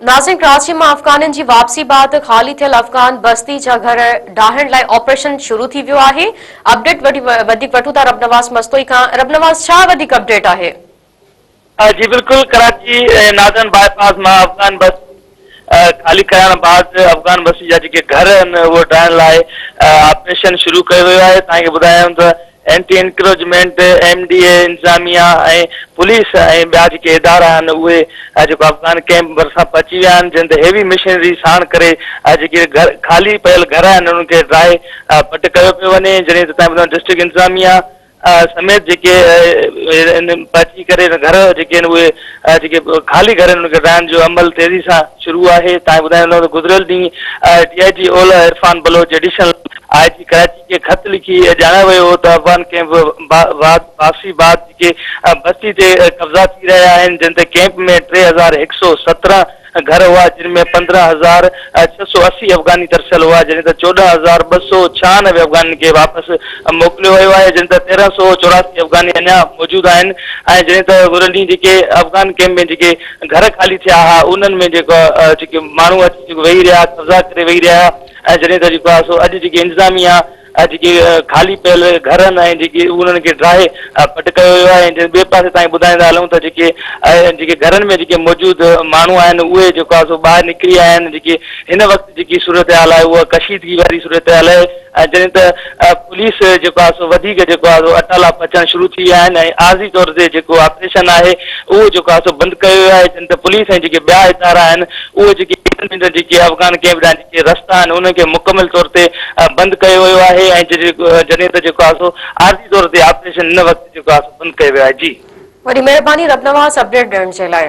ناظرين ڪراچي مان افغانين جي واپسي بعد خالي ٿيل افغان بستي جا گهر ڊاهڻ لاء آپريشن شروع ٿي ويو آهي اپڊيٽ وڌيڪ وٺون ٿا ربنواز مستوئي کان ربنواز ڇا وڌيڪ اپڊيٽ آهي؟ جي بلڪل ڪراچي نادرن باء پاس مان افغان بس خالي ڪرائڻ بعد افغان بستي جا جيڪي گهر آهن اهي ڊاهڻ لاء آپريشن شروع ڪيو ويو آهي توهان کي ٻڌايان ته anti encroachment, M D A انتظاميا ۽ پوليس ۽ ٻيا جيڪي ادارا آهن اهي جيڪو افغان ڪئمپ ڀرسان پهچي ويا آهن جنهن تي هيوي مشينري ساڻ ڪري جيڪي گهر خالي پيل گهر آهن انهن کي ڊاهي پٽ ڪيو پيو وڃي جڏهن ته تائين ٻڌايو ڊسٽرڪٽ انتظاميا سميت جيڪي پهچي ڪري گهر جيڪي آهن اهي جيڪي خالي گهر آهن انهن کي ڊاهڻ جو عمل تيزي سان شروع آهي تائين ٻڌايو ته گذريل ڏينهن ڊي I جي اولهه عرفان بلوچ ايڊيشنل I جي ڪراچي کي خط لکي ڄاڻايو ويو هو ته افغان ڪئمپ بعد واپسي بعد جيڪي بستي تي قبضا ٿي رهيا آهن جن تي ڪئمپ ۾ 3117 گهر هئا جن ۾ 15680 افغاني ترسيل هئا جڏهن ته 14296 افغانين کي واپس موڪليو ويو آهي جڏهن ته 1384 افغاني اڃا موجود آهن ۽ جڏهن ته گذريل ڏينهن جيڪي افغان ڪئمپ ۾ جيڪي گهر خالي ٿيا ها انهن ۾ جيڪو جيڪي ماڻهو اچي جيڪو ويهي رهيا قبضا ڪري ويهي رهيا ۽ جڏهن ته جيڪو آهي سو اڄ جيڪي انتظاميا جيڪي خالي پيل گهرن ۽ جيڪي انهن کي ڊاهي پٽ ڪيو ويو آهي ۽ ٻئي پاسي تائين ٻڌائيندا هلون ته جيڪي جيڪي گهرن ۾ جيڪي موجود ماڻهو آهن اهي جيڪو آهي سو ٻاهر نڪري آيا آهن جيڪي هن وقت جيڪي صورتحال آهي اها ڪشيدگي واري صورتحال آهي ۽ جڏهن ته پوليس جيڪو آهي سو وڌيڪ جيڪو آهي سو اٽالا پهچڻ شروع ٿي ويا آهن ۽ عارضي طور تي جيڪو آپريشن آهي اهو جيڪو آهي سو بند ڪيو ويو آهي جڏهن ته پوليس ۽ جيڪي ٻيا ادارا آهن اهي جيڪي جيڪي افغان ڪئمپ ڏانهن جيڪي رستا آهن انهن کي مڪمل طور تي بند ڪيو ويو آهي ۽ جڏهن ته جيڪو آهي سو عارضي طور تي آپريشن هن وقت جيڪو آهي سو بند ڪيو ويو آهي جي. وڏي مهرباني ربنواز اپڊيٽ ڏيڻ جي لاء.